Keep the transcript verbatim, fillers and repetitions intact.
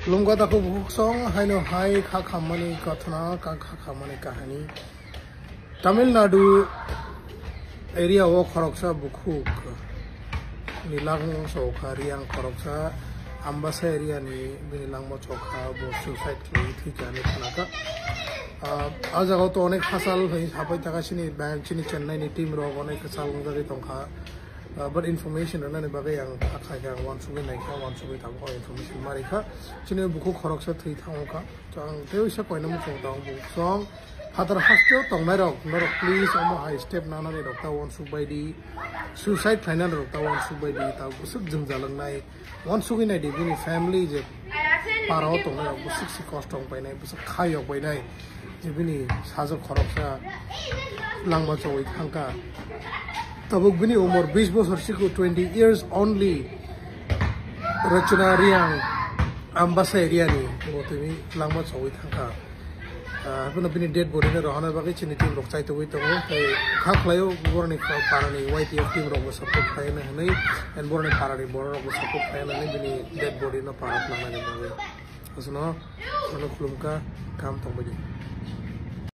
Lungkha takhuk bukhuk song haino hai kha khammani kathana, kha kha khammani kahani. Tamil Nadu area o khoroksa bukhuk ni langma chokha, Riang khoroksa Ambasa area ni bini langma chokha, bo suicide khlaiwi thwikha hinwi khnakha. Ah, a jaga to onek hachal hai sapai taka chini ba-, chini Chennai ni team rok onek hachal wngjagwi tongkha. Ah, but information rwnani bagwi ang kha khaikha, ang uansugwi naikha, uansugwi tabuk o information marikha. Chini bukhuk khoroksa thwi thangkha. To ang tei uisa koina muchung tong bukhuk song. Phatar hasteo tongnai rok, norok please omo hai step nanani rok ta uansuk bai di. Suicide khlainani rok ta uansuk bai di. Ta bwswk jwngjal wngnai. Uansugwi nai di bini family je para o tongnai rok bwswk se kosto wng painai, bwswk kha yok painai. Je bini sajwk khoroksa langma chowi thangkha. Tabuk bini umor bis bosor siku, twenty years only. Rachna Riang, Ambasa area ni, bo tini langma chowi thangkha. Ah, haphano bini dead body no rohorna bagwi chini team rok chaitogwi tongo. Tei kha khlaio boroni parani Y T F team rok bo support khlaina hinwi, and boroni parani borok rok bo support khlaina hinwi bini dead body no para twnangnani bagwi. Aswkno, aswkno khulumkha, kaham tongbaidi.